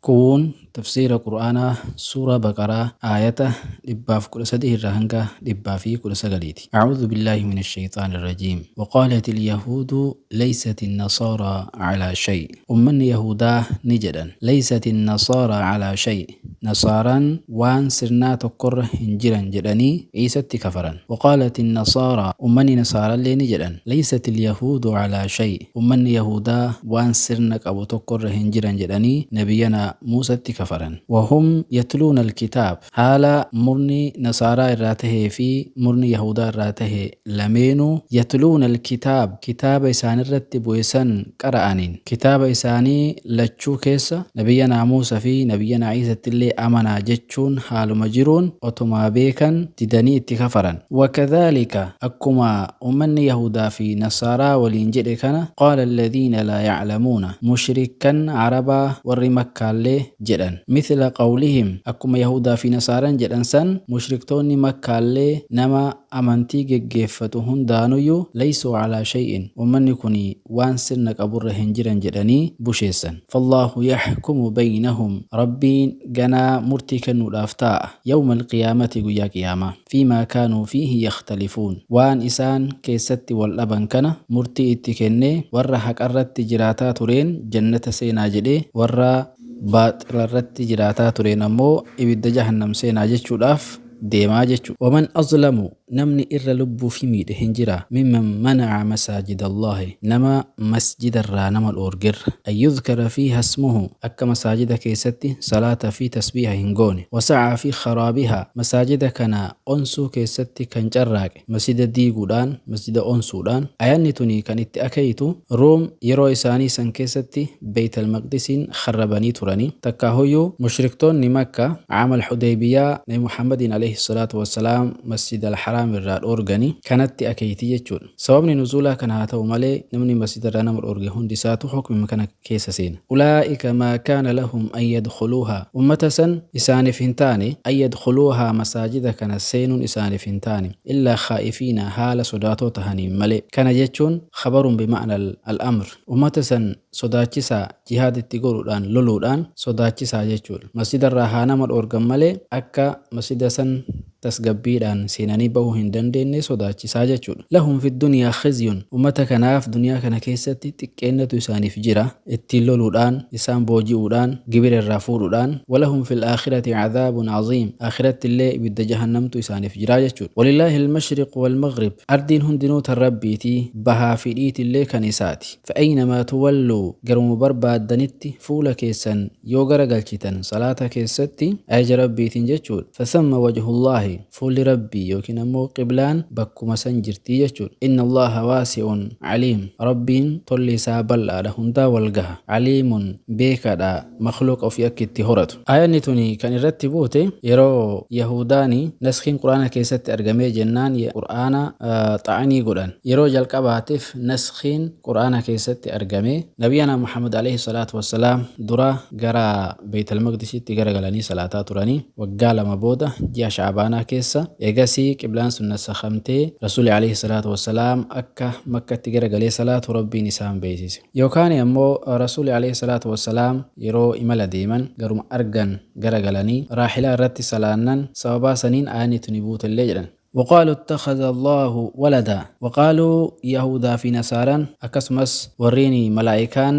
Kun tafsiira Qur'aanaa Suuraa Baqaraa aayata 113 irraa hanga 119ti. A'uudhu billaahi mina shayxaani rajiim. Waqaalati lyahuudu laysat innasaaraa calaa shay. Ummanni Yahuudaa ni jedhan, laysat innasaaraa calaa shay. Nasaaraan waan sirnaa tokkorra hin jiran jedhanii Ciisatti kafaran. Waqaalat innasaaraa, ummanni Nasaarallee ni jedhan, laysat ilyahuudu calaa shay. Ummanni Yahuudaa waan sirna qabu tokkorra hin jiran jedhanii Nabiyyana Muusatti kafaran. Wahum yatluuna alkitaab, haala murni Nasaaraa irraa tahee fi murni Yahuudaa irraa tahe lameenuu, yatluuna alkitaab, kitaaba isaanirratti bu'e san qara'aniin, kitaaba isaanii lachuu keessa Nabiyyanaa Muusa fi Nabiyyanaa Iisattillee amanaa jechuun haaluma jiruun otumaa beekan didanii itti kafaran. Wakadhaalika, akkuma ummanni Yahuudaa fi Nasaaraa waliin jedhe kana, qaala alladhiina laa ya'lamuuna, mushrikkan Arabaa warri Makkaallee jedhan. Mithla qawlihim, akkuma Yahuudaa fi Nasaaran jedhan san mushriktoonni Makkaallee nama amantii geggeeffatu hundaanuyyuu laysuu alaa shay'in, ummanni kuni waan sirna qaburra hin jiran jedhanii busheessan. Fallaahu yaxkumu baynahum, Rabbiin ganaa murtii kennuudhaaf taa'a, yawmal qiyaamati, guyyaa qiyaamaa, fiimaa kaanuu fiihi yakhtalifuun, waan isaan keessatti wal dhaban kana murtii itti kennee warra haqarratti jiraataa tureen jannata seenaa jedhee, warra baaxilarratti jiraataa tureen ammoo ibidda jahannam seenaa jechuudhaaf deemaa jechuudha. Waman azlamu, namni irra lubbuu fi miidhe hin jiraa, mimman mana'a masaajidallaahi, nama masjidarraa nama dhoorgerra, an yudhkara fiiha ismuhu, akka masaajida keessatti salaata fi tasbiiha hin goone, wasa'aa fi kharaabihaa, masaajida kana onsuu keessatti kan carraaqe, masjida diiguudhaan, masjida onsuudhaan. Aayanni tuni kan itti akeeytu Ruum yeroo isaanii san keessatti Beeytal Maqdisiin kharrabanii turani. Takkaahuyyuu mushriktoonni Makka Aamal Hudeybiyaa Nabi Muhammadiin aleyhi salaatu wassalaam Masjidal Haraam irraa dhoorgani. Kanatti akeeyti jechuudha. Sababni nuzuulaa kana haa ta'u malee namni masjida irraa nama dhoorge hundi isaatu hukmima kana keessa seena. Ulaa'ika maa kaana lahum an yadkhuluuhaa, ummata san isaaniif hin taane, an yadkhuluuhaa, masaajida kana seenuun isaaniif hin taane, illaa khaa'ifiina, haala sodaatoo tahaniin malee. Kana jechuun khabarun bima'nal al-amr. Ummata san sodaachisaa, jihaad itti godhuudhaan, loluudhaan sodaachisaa jechuudha. Masjidarraa haa nama dhoorgan malee akka masjida san tasgabbiidhaan seenanii bahuu hin dandeenne sodaachisaa jechuudha. Lahum fiddunyaa khizyun, ummata kanaaf duniyaa kana keessatti xiqqeennatu isaaniif jira, ittiin loluudhaan, isaan booji'uudhaan, gibira irraa fuudhuudhaan, walahum fil aakhirati adhaabun aziim, aakhirattillee ibidda jahannamtu isaaniif jira jechuudha. Walillaahi al-mashriqu wal-maghrib, ardiin hundinuu tan Rabbiiti, bahaa fi dhiitillee kan isaati. Fa'aynamaa tuwalluu, garuma barbaaddanitti fuula keessan yoo gara galchitan salaata keessatti ajaja Rabbiitiin jechuudha. Fathamma wajhullaahi, fuulli Rabbii yookiin ammoo qiblaan bakkuma san jirti jechuudha. Inna Allaaha waasi'un aliim, Rabbiin tolli isaa bal'aadha hundaa wal gaha. Aliimun, beekaadha makhluuqa ofii akka itti horatu. Aayanni tuni kan irratti buute yeroo Yahuudaani naskhiin Qur'aana keessatti argamee jennaan Qur'aana xa'anii godhan. Yeroo jalqabaatiif naskhiin Qur'aana keessatti argame. Nabiyyanaa Muhammad alayhi salaatu wassalaam dura gara Beeytal Maqdisitti garagalanii salaataa turanii waggaa 2 booda ji'a Sha'abaanaa keessa eegasii qiblaan sun nasakhamtee Rasuulli alayhi salaatu wassalaam akka Makkatti garagalee salaatu Rabbiin isaan beeysise. Yookaan ammoo Rasuulli alayhi salaatu wassalaam yeroo imala deeman garuma argan garagalanii raahilaa irratti salaannan sababaa saniin aayanni tuni buutellee jedhan. Waqaaluu ittakhadha Allaahu waladaa. Waqaaluu, Yahuudaa fi Nasaaraan akkasumas warriin malaa'ikaan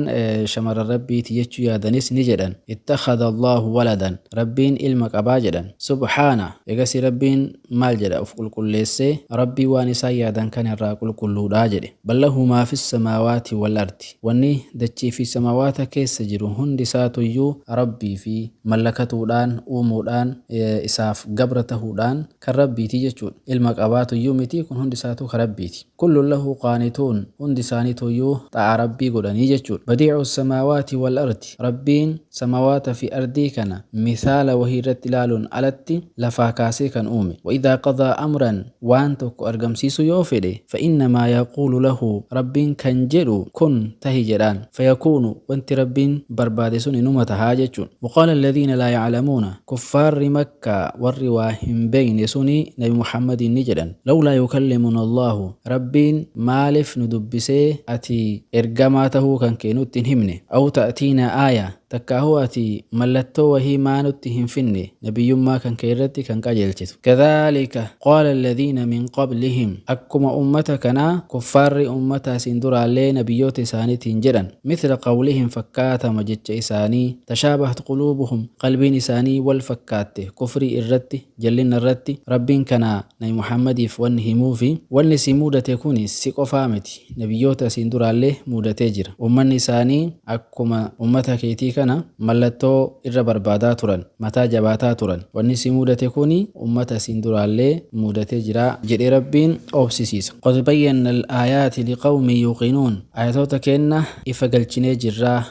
shamarran Rabbiiti jechuu yaadanis ni jedhan, ittakhadha Allaahu waladan, Rabbiin ilma qabaa jedhan. Subhaana! Eegasii Rabbiin maal jedha of qulqulleessee, Rabbiin waan isaan yaadan kana irraa qulqulluudha jedhe. Bal lahu maa fis samaawaati wal ardi, wanni dachii fi samaawaata keessa jiru hundi isaatuyyuu Rabbii fi mallakatuudhaan, uumuudhaan, isaaf gabra tahuudhaan kan Rabbiiti jechuudha. Ilma qabaatuyyuu miti kun hundi isaatuu ka Rabbiiti. Kullun lahu qaanituun, hundi isaaniituyyuu xaa'aa Rabbii godhanii jechuudha. Badii'u samaawaati wal ardi, Rabbiin samaawaata fi ardii kana mithaala wahii irratti ilaaluun alatti lafaa kaasee kan uume. Wa idhaa qadaa amran, waan tokko argamsiisuu yoo fedhe, fa innamaa yaquulu lahu, Rabbiin kan jedhu kun tahi jedhaan. Fayakuunu, wanti Rabbiin barbaade sun inuma taha jechuudha. Waqaala alladhiina laa ya'lamuuna, kuffaarri Makkaa warri waa hin beeyne suni Nabi Muhammadiin ni jedhan, Lawlaa yukallimunaa Allaahu, Rabbiin maalif nu dubbisee ati ergamaa tahuu kan kee nutti hin himne? Aw ta'tiinaa aaya, Takkaahuu ati mallattoo wahii maa nutti hin finne nabiyyummaa kan kee irratti kan qajeelchitu? Kadhaalika qaala alladhiina min qablihim, akkuma ummata kanaa kuffaarri ummata asiin duraallee nabiyyoota isaaniitiin jedhan, mithla qawlihim fakkaatama jecha isaanii, tashaabahat quluubuhum qalbiin isaanii wal fakkaatte kufrii irratti, jallinna irratti. Rabbiin kana nabi Muhammadiif wanni himuufi wanni si mudate kuni si qofaa miti, nabiyyoota asiin duraallee mudatee jira. Ummanni isaanii akkuma ummata keetii kana mallattoo irra barbaadaa turan, mataa jabaataa turan. Wanni si mudate kuni ummata asiin duraallee mudatee jira jedhee Rabbiin obsisiisa. Qad bayyanna al-aayaati liqawmin yuuqinuun, ayatoota keenna ifa galchinee jirraa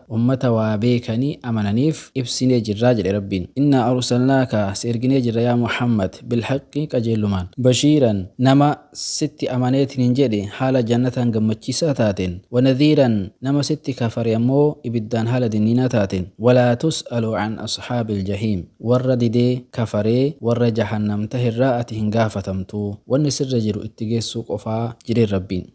ummata waa beekanii amananiif ibsinee jirraa jedhe Rabbiin. Innaa arsalnaaka si erginee jirra yaa Muhammad bilhaqqi qajeellumaan, bashiiran nama sitti amaneetiin hin jedhe haala jannataan gammachiisaa taateen, wanadhiiran nama sitti kafare ammoo ibiddaan haala dinniinaa taateen, walaa tus'alu an ashaabil jahiim warra didee kafaree warra jahannam taherraa ati hin gaafatamtu, wanni sirra jiru itti geessuu qofaa jedheen Rabbiin.